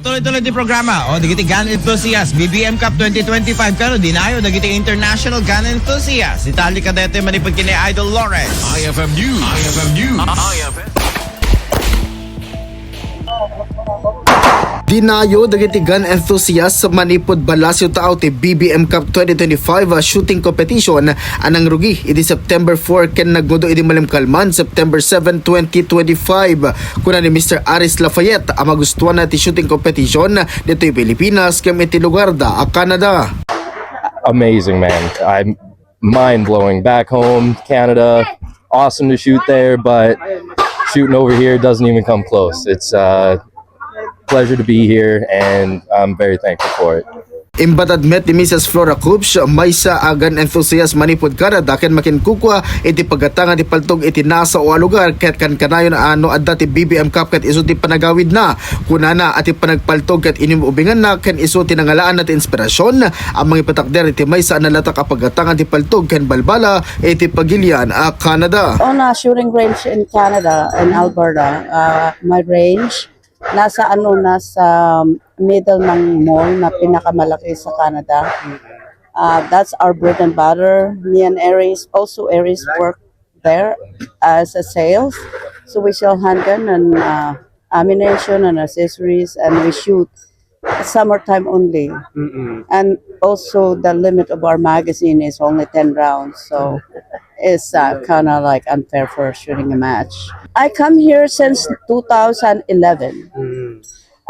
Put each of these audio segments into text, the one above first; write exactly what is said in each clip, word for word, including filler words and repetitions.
Tuloy-tuloy ti programa, o, dagiti gun enthusiast, B B M Cup twenty twenty-five, kano dinayo dagiti international gun enthusiast. Detalye kadaytoy manipud ken ni Idol Lawrence. I F M News. I F M News. I F M. Dinayo dagiti gun enthusiast manipud Balasiw Taaw ti B B M Cup twenty twenty-five, ah, shooting competition a nangrugi idi September four ken nagngudto idi malimkalman, September seven, twenty twenty-five. Kuna ni Mister Aris Lafayette a magustuanna ti shooting competition ditoy Pilipinas ken iti lugarda a Canada. Amazing, man. I'm mind blowing. Back home, Canada, awesome to shoot there, but shooting over here doesn't even come close. It's a pleasure to be here, and I'm very thankful for it. Imbatad met ni Missus Flora Coops, maysa a gun enthusiast manipud Canada ken makinkukua iti paggatangan ti paltog iti nasao a lugar ket kankanayon a no adda ti B B M Cup ket isu ti panagawidna. Kunana a ti panagpaltog ket inum-ubinganna ken isu ti nangalaanna ti inspirasyon a mangipatakder iti maysa a nalatak a paggatangan ti paltog ken balbala iti Pagilian a Canada. On a shooting range in Canada, in Alberta, uh, my range, nasa ano, nasa middle ng mall na pinakamalaki sa Canada. Uh, that's our bread and butter. Me and Aries, also Aries work there as a sales. So we sell handgun and uh, ammunition and accessories, and we shoot summertime only. And also the limit of our magazine is only ten rounds. So it's uh, kind of like unfair for shooting a match. I come here since two thousand eleven.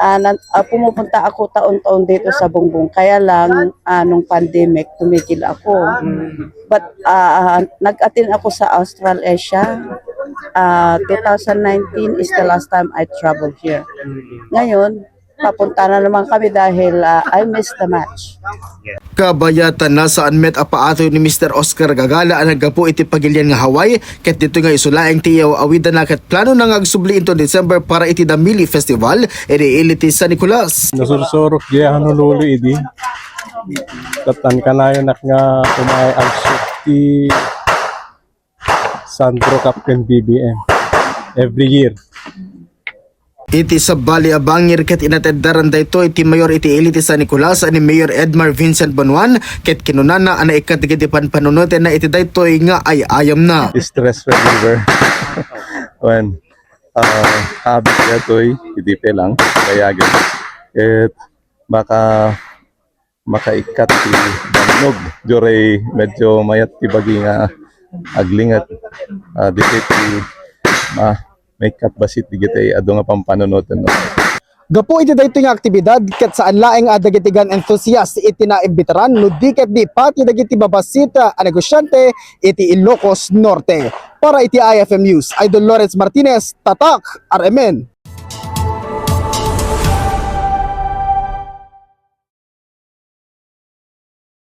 Ah, nan- ah, pumupunta ako taon-taon dito sa Bongbong. Kaya lang, ah, nung pandemic, tumigil ako. But ah, nag-attend ako sa Australasia. Ah, two thousand nineteen is the last time I traveled here. Ngayon, papunta na naman kami dahil ah, I missed the match. Kabayatan, nasaan met a paatoy ni Mister Oscar Gagala a naggapu iti Pagilian nga Hawaii, ket ditoy nga isu laeng ti iyaw-awidana ket planona nga agsubli inton December para iti Damili Festival iti ili ti San Nicolas. Nasursurok diay a Honolulu idi. Ket kankanayonak nga umay agsubli ti Sandro Cup ken B B M every year. Iti sabali a bangir ket inateddaran daytoy ti mayor iti ili ti San Nicolas a ni Mayor Edmar Vincent Bonuan, ket kinunana a naikkat dagiti panpanunotenna iti daytoy nga ay-ayamna. Stress reliever. Wen, ah, habit daytoy, iti pe lang, kayagan. Ket maka- makaikkat ti bannog. Diay medyo mayat ti bagi nga aglinget. Ah, ditoy ti ma-, maikkat bassit dagiti adu nga pampanunoten, no? Gapu iti daytoy nga aktibidad, ket saan laeng a dagiti gun enthusiast iti naimbitaran, no di ket di pati dagiti babassit a negosiante iti Ilocos Norte. Para iti I F M News, Idol Lawrence Martinez, Tatak, R M N.